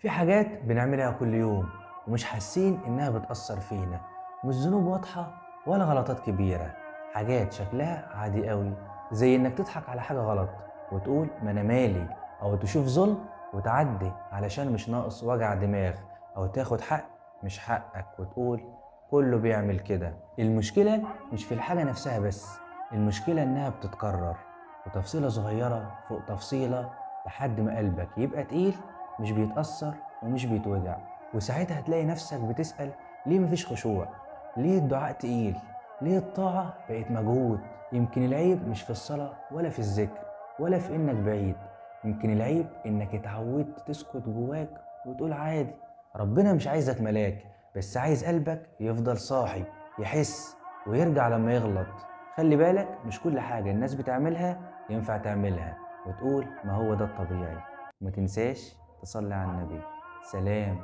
في حاجات بنعملها كل يوم ومش حاسين إنها بتأثر فينا، مش ذنوب واضحة ولا غلطات كبيرة، حاجات شكلها عادي قوي، زي إنك تضحك على حاجة غلط وتقول ما أنا مالي، أو تشوف ظلم وتعدي علشان مش ناقص وجع دماغ، أو تاخد حق مش حقك وتقول كله بيعمل كده. المشكلة مش في الحاجة نفسها بس، المشكلة إنها بتتكرر، وتفصيلة صغيرة فوق تفصيلة لحد ما قلبك يبقى تقيل، مش بيتأثر ومش بيتوجع. وساعتها هتلاقي نفسك بتسأل ليه مفيش خشوع، ليه الدعاء تقيل، ليه الطاعة بقت مجهود. يمكن العيب مش في الصلاة ولا في الذكر ولا في إنك بعيد، يمكن العيب إنك اتعودت تسكت جواك وتقول عادي. ربنا مش عايزك ملاك، بس عايز قلبك يفضل صاحي، يحس ويرجع لما يغلط. خلي بالك مش كل حاجة الناس بتعملها ينفع تعملها وتقول ما هو ده الطبيعي. وما تنساش تصلي على النبي. سلام.